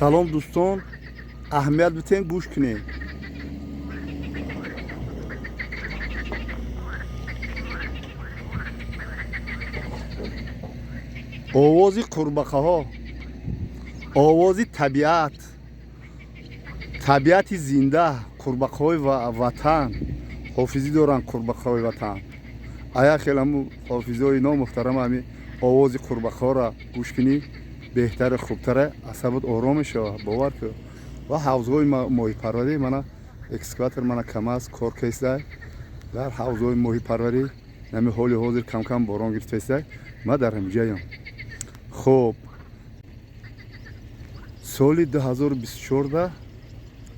Салом, дӯстон, аҳамият битен, гӯш кунед. Овози қурбақаҳо, овози табиат, табиати зинда, қурбақаҳои ватан ҳофизӣ доранд. Қурбақаҳои ватан ая хел ҳаму ҳофизиҳои номуҳтарам. Ҳами овози қурбақаҳоро гӯш кунӣ, беҳтаре, хубтаре, асабот ором мешавад, бовар кун. Ва ҳавзҳои моҳипарварӣ, мана экскаватор, мана КамАЗ кор кестай дар ҳавзҳои моҳипарварӣ. Нами ҳоли ҳозир камкам борон гирифтаистай, ма дар ҳамиҷаям. Хуб, соли 2024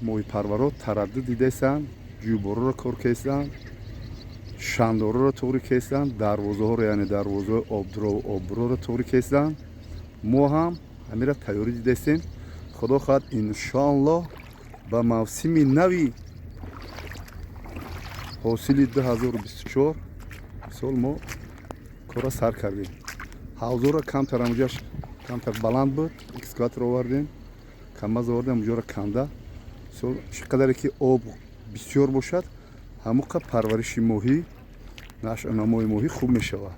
моҳипарваро тараддуд дидаистанд, ҷӯйбороро кор кестанд, шандороро туғри кестанд, дарвозаҳоро, яъне дарвозаҳои обдурову оббуроро туғри кестанд. Мо ҳам ҳамира тайёрӣ дидаистем. Худо хоҳад, иншоаллоҳ, ба мавсими нави ҳосили 2024 сол мо кора сар кардем. Ҳавзоро камтар, амуҷаш камтар баланд буд, экскаватор овардем, КамАЗ овардем, амуҷоро канда. Чӣ қадаре ки об бисёр бошад, ҳамуқа парвариши моҳӣ, нашъунамои моҳӣ хуб мешавад.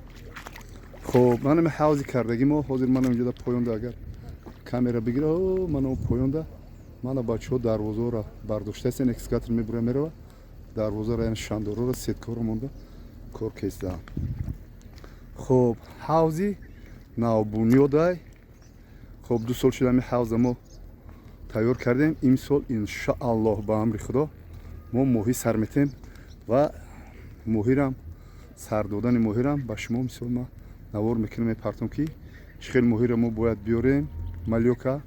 Хоб, манами ҳавзи кардагӣ мо ҳозир мана инҷода поёнда, агар камера бигира, мана поёнда, мана бачаҳо дарвозаро бардоштаистен, экскаватор мебура, мерава, дарвозаро, яъне шандороро, сеткаро монда кор кестаам. Хоб, ҳавзи навбунёдай. Хоб, 2 сол шуд ҳами ҳавза мо тайёр кардем. Имсол, иншааллоҳ, ба амри Худо, мо моҳӣ сар метем ва моҳирам, сар додани моҳирам ба шумо мисол ма навор мекунем, мепартом, ки чӣ хел моҳиро мо бояд биёрем, малёка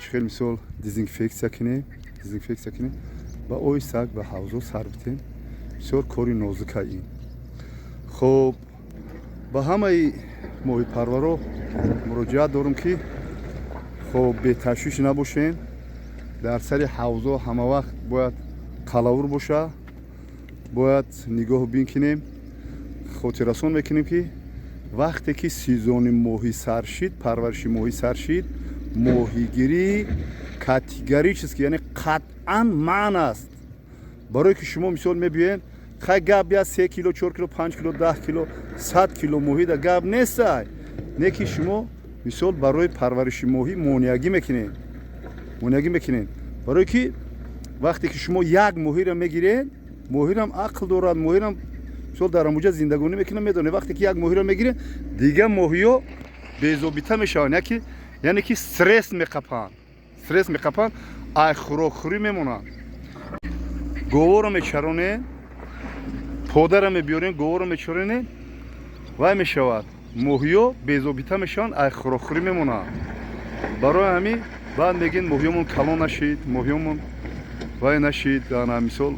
чӣ хел мисол дезинфексия кунем ва оҳистак ба ҳавзо сар битем. Бисёр кори нозука ин. Хоб, ба ҳамаи моҳипарваро муроҷиат дорам, ки хоб, беташвиш набошем. Дар сари ҳавзо ҳама вақт бояд қалавур боша, бояд нигоҳу бин кунем. Хотиррасон мекунем, ки вақте ки сезони моҳӣ сар шид, парвариши моҳӣ сар шид, моҳигирӣ категорически, яъне қатъан манъ аст. Барое ки шумо мисол мебиёед, хай, гап я 3 кило, 4 кило, 5 кило, 10 кило, 100 кило моҳида гап нестай, не ки шумо мисол барои парвариши моҳӣ монеагӣ мекунед, монеагӣ мекунед. Барое ки вақте ки шумо як моҳиро мегиред, моҳирам ақл дорад, моҳирам мисол дар амуҷа зиндагонӣ мекунад, медонед, вақте ки як моҳиро мегиред, дигар моҳиё безобита мешаванд, яъне ки стресс меқапанд, стресс меқапанд, ай хӯрокхӯрӣ мемонанд. Говоро мечаронед, подара мебиёрем, говоро мечаронед, вай мешавад, моҳиё безобита мешаванд, ай хӯрокхӯрӣ мемонанд. Барои ҳамин баъд мегӯед, моҳиёмон калон нашид, моҳиёмон вай нашид, ана мисол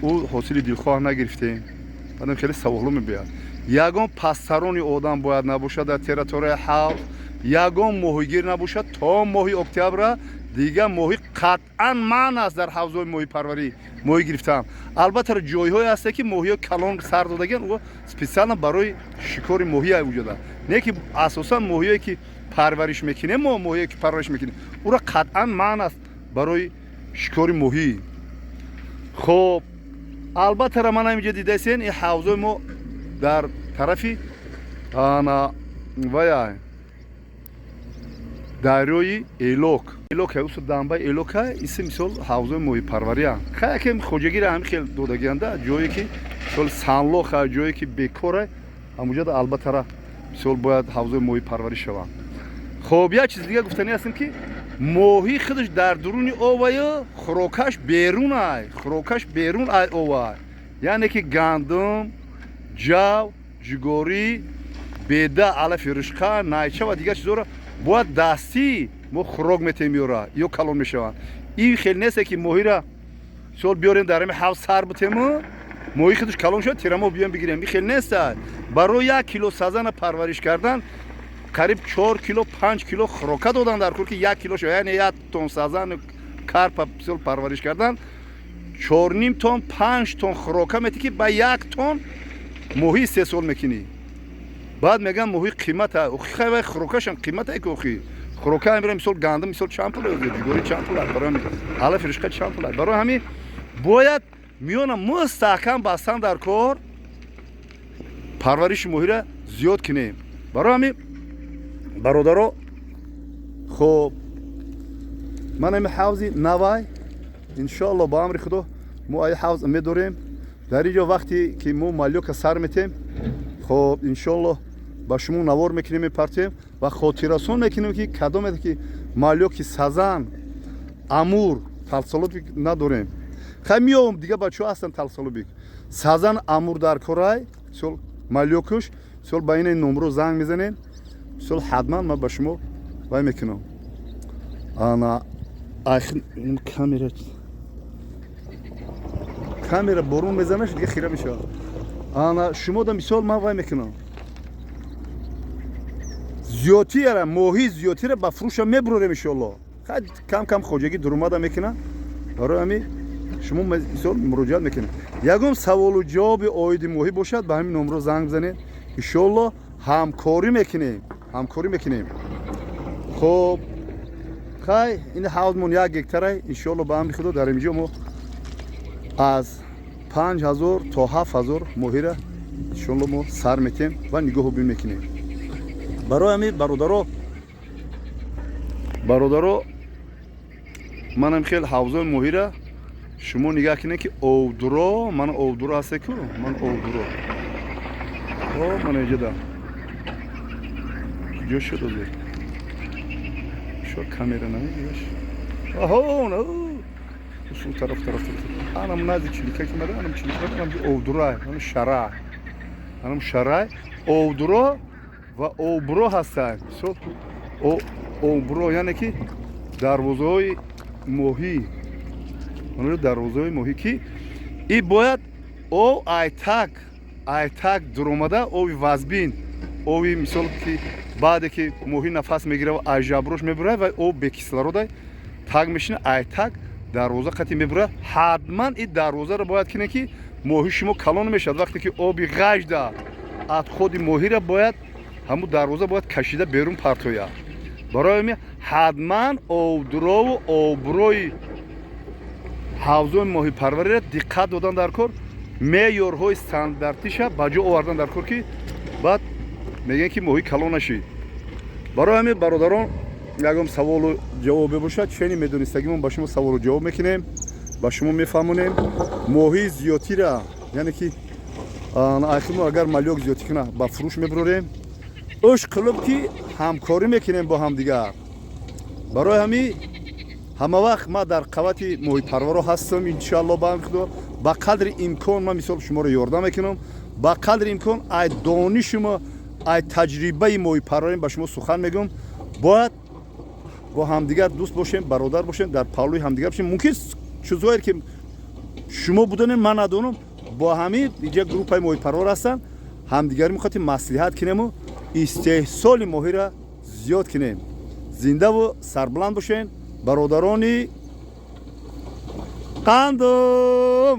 ӯ ҳосили дилхоҳ нагирифтем. Баъдам хеле саволҳо мебиёяд. Ягон пастарони одам бояд набошад дар территорияи ҳавз, ягон моҳигир набошад то моҳи октябра. Дигар моҳӣ қатъан манъ аст дар ҳавзҳои моҳипарварӣ моҳӣ гирифтан. Албатта, ҷойҳое ҳасте, ки моҳиҳо калон сар додагиан, ӯ специально барои шикори моҳӣ вуҷуда, не ки асосан моҳиое ки парвариш мекунем, мо моҳие ки парвариш мекунем, ӯро қатъан манъ аст барои шикори моҳӣ. Хоб, албатта, ман ҳаминҷа дидаистен, ин ҳавзои мо дар тарафи ана вая дарёи Элок, Элока, усу дамбаи Элока. Иси мисол ҳавзои моҳипарвария. Хай, хоҷагира ҳами хел додагианда, ҷое ки мисол санлоха, ҷое ки бекора, ҳамуҷода албаттара мисол бояд ҳавзои моҳипарварӣ шаванд. Хоб, як чиз дига гуфтанӣ ҳастем, ки моҳӣ худаш дар дуруни оваю, хӯрокаш берун ай, хӯрокаш берун ай овай, яъне ки гандум, ҷав, ҷугорӣ, беда, алафи ришқа, найча ва дигар чизҳоро бояд дастӣ мо хӯрок метем ёра, ё калон мешаванд. Ин хел несте, ки моҳира мисол биёрем, дар ҳами ҳавз сар бутему, моҳи худаш калон шуд, тирамоҳ биёем бигирем. Ин хел неста. Барои 1 кило сазана парвариш кардан қариб 4 кило, 5 кило хӯрока додан дар кор, ки 1 кило шава. Яъне 1 тонн сазан, карпа мисол парвариш кардан, 4,5 тонн, 5 тонн хӯрока метӣ, ки ба 1 тонн моҳӣ истеҳсол мекунӣ. Баъд мегӯянд, моҳӣ қимата. Охи, хай, вай хӯрокашам қимата, ки охи Хӯрока мебирем, мисол, гандум, мисол, чанд пул, ҷугорӣ чанд пул, барои ҳамин алафи ришқа чанд пул. Барои ҳамин бояд миёна мустаҳкам бастан дар кор, парвариши моҳира зиёд кунем. Барои ҳамин, бародаро, хоб, ман ҳами ҳавзи навай, иншоалло, ба амри Худо, мо ай ҳавз умед дорем. Дар ин ҷо вақте ки мо малёка сар метем, хоб, иншоалло, ба шумо навор мекунем, мепартем ва хотиррасон мекунем, ки кадоме ки малёки сазан, амур, толстолобик надорем. Хай, меёвам, дига бачаҳо ҳастанд. Толстолобик, сазан, амур дар корай, мисол, малёкуш, мисол, ба ин номро занг мезанем, мисол, ҳатман ман ба шумо вай мекунам. Ана камера борун мезанаш, дига хира мешавад. Ана шумо да, мисол, ман вай мекунам, зиёдтиара, моҳи зиёдтира ба фурӯша мебурорем, иншоалло. Кам кам хоҷагӣ дурумада мекунад. Барои ҳамин шумо, мисол, муроҷиат мекунед. Ягон саволу ҷавоби оиди моҳӣ бошад, ба ҳамин номро занг бизанед, иншоалло, ҳамкорӣ мекунем, ҳамкорӣ мекунем. Хоб, хай, ин ҳавзмон 1 гектарай. Иншоалло, ба амри Худо, дар инҷо мо аз 5000 то 7000 моҳира, иншоалло, мо сар метем ва нигоҳубин мекунем. Барои ҳамин, бародаро, манам хел ҳавзои моҳира шумо нигаҳ кунед, ки овдуро, ман овдуро ҳасте ку, ман овдуро, о, ман иҷода куҷо шуд озир? Шо камера намегираш. Аҳо, усул тараф, тараф, тараф, анам назди чилика ки мада, анам чилика, анам овдура, анам шара, анам шарай, овдуро ва обро ҳастанд. Мисол, обро, яъне ки дарвозаҳои моҳӣ, дарвозаҳои моҳӣ, ки и бояд об айтак дуромада, оби вазбин, оби, мисол, ки баъде ки моҳӣ нафас мегира ва ай жаброш мебурад ва об бе кислородай таг мешина, айтак дарвоза қати мебурад. Ҳатман и дарвозаро бояд кине, ки моҳи шумо калон мешавад. Вақте ки оби ғажда отходи моҳира бояд ҳамун дарвоза бояд кашида берун партояд. Барои ҳамин ҳатман обдурову обрӯи ҳавзои моҳипарвариро диққат додан дар кор, меъёрҳои стандартиша ба ҷо овардан дар кор, ки баъд мегӯянд, ки моҳӣ калон нашид. Барои ҳамин, бародарон, ягон саволу ҷавобе бошад, чени медонистагимон ба шумо саволу ҷавоб мекунем, ба шумо мефаҳмонем. Моҳии зиёдтира, яъне ки айхимо, агар малёк зиёдтӣ куна, ба фурӯш мебурорем. Ӯш қилиб, ки ҳамкорӣ мекунем бо ҳамдигар. Барои ҳамин ҳама вақт ман дар қавати моҳипарваро ҳастам. Иншоалло, ба амри Худо, ба қадри имкон ман, мисол, шуморо ёрдам мекунам. Ба қадри имкон ай донишумо, ай таҷрибаи моҳипарварим ба шумо сухан мегӯям. Бояд бо ҳамдигар дӯст бошем, бародар бошем, дар паҳлӯи ҳамдигар бошем. Мумкин чизҳое ки шумо буданем, ман надонам, бо ҳамин иҷа группаи моҳипарвар ҳастанд, ҳамдигари мехоҳем маслиҳат кунему истеҳсоли моҳиро зиёд кунем. Зиндаву сарбуланд бошен, бародарони қандум.